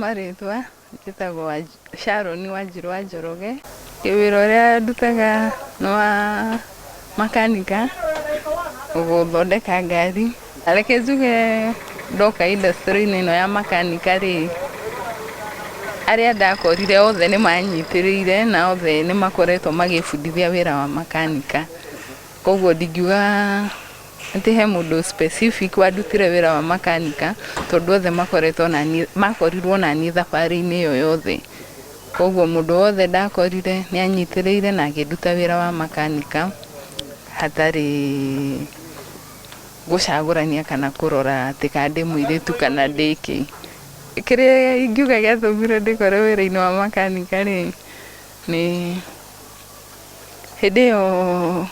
Marĩtwa njĩtagwo Sharon Wanjirũ wa Njoroge. Wĩra ũrĩa ndutaga nĩ wa makanika, gũthondeka ngari. Reke njuge ndoka industry-inĩ ĩno ya makanika rĩ, arĩa ndakorire othe nĩ manyitĩrĩire na othe nĩ makoretwo magĩbundithia wĩra wa makanika. Koguo ndingiuga atĩ he mũndũ specific wandutire wĩra wa makanika, tondũ othe makoretwo naniĩ, makorirwo naniĩ thabarĩ-inĩ ĩyo yothe. Koguo mũndũ wothe ndakorire nĩ anyitĩrĩire na akĩnduta wĩra wa makanika hatarĩ gũcagũrania kana kũrora atĩ kana ndĩ mũirĩtu kana ndĩ kĩ. Kĩrĩa ingiuga gĩatũmire ndĩkore wĩra-inĩ wa makanika rĩ, nĩ hĩndĩ ĩyo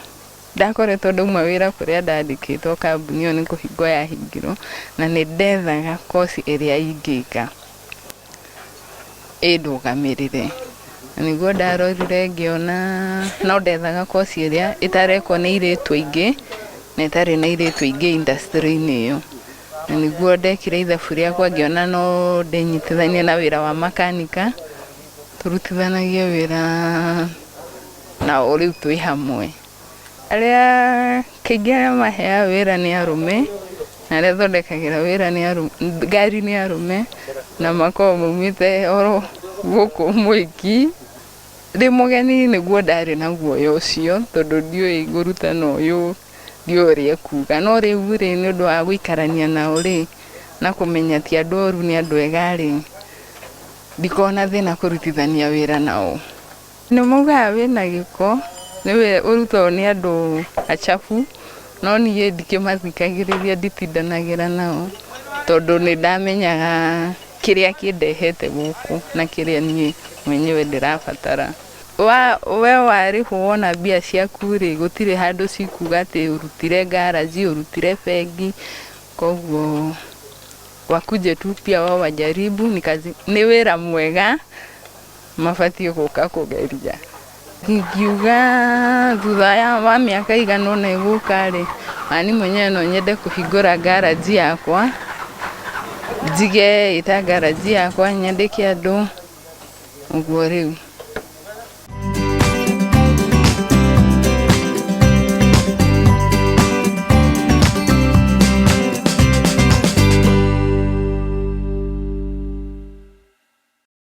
ndakoretwo ndauma wĩra kũrĩa ndandĩkĩtwo, kambuni ĩyo nĩ kũhingwo yahingirwo, na nĩ ndethaga koci ĩrĩa ingĩka ĩndũgamĩrĩre. Na nĩguo ndarorire ngĩona no ndethaga koci ĩrĩa ĩtarekwo nĩ airĩtu aingĩ na ĩtarĩ na airĩtu aingĩ industry-inĩ ĩyo. Na nĩguo ndekire ithabu rĩakwa ngĩona no ndĩnyitithanie na wĩra wa makanika, tũrutithanagie wĩra nao rĩu twĩ hamwe. Arĩa kaingĩ arĩa maheaga wĩra nĩ arũme, na arĩa thondekagĩra wĩra nĩ arũme, ngari nĩ arũme, na makoragwo maumĩte oro gũkũ Mwiki. Ndĩ mũgeni nĩguo ndarĩ na guoya ũcio, tondũ ndiũĩ ngũrutana ũyũ, ndiũĩ ũrĩa ekuga. No rĩu rĩ, nĩ ũndũ wa gũikarania nao rĩ, na kũmenya ti andũ oru nĩ andũ ega rĩ, ndikoragwo na thĩna kũrutithania wĩra nao. Nĩ maugaga wĩna gĩko, nĩ ũrutagwo nĩ andũ achafu, no niĩ ndikĩmathikagĩrĩria nditindanagĩra nao, tondũ nĩ ndamenyaga kĩrĩa kĩndehete gũkũ na kĩrĩa niĩ mwenyewe ndĩrabatara. We warĩhwo wona mbia ciaku rĩ, gũtirĩ handũ cikuga atĩ ũrutire ngaranji, ũrutire bengi, koguo wakuje tu pia wao wajaribu, nĩ wĩra mwega mabatiĩ gũka kũgeria. Ingiuga thutha wa mĩaka ĩigana ũna ĩgũka rĩ, nani mwenyewe no nyende kũhingũra ngaranji yakwa, njige ĩta ngaranji yakwa, nyandĩke andũ, ũguo rĩu.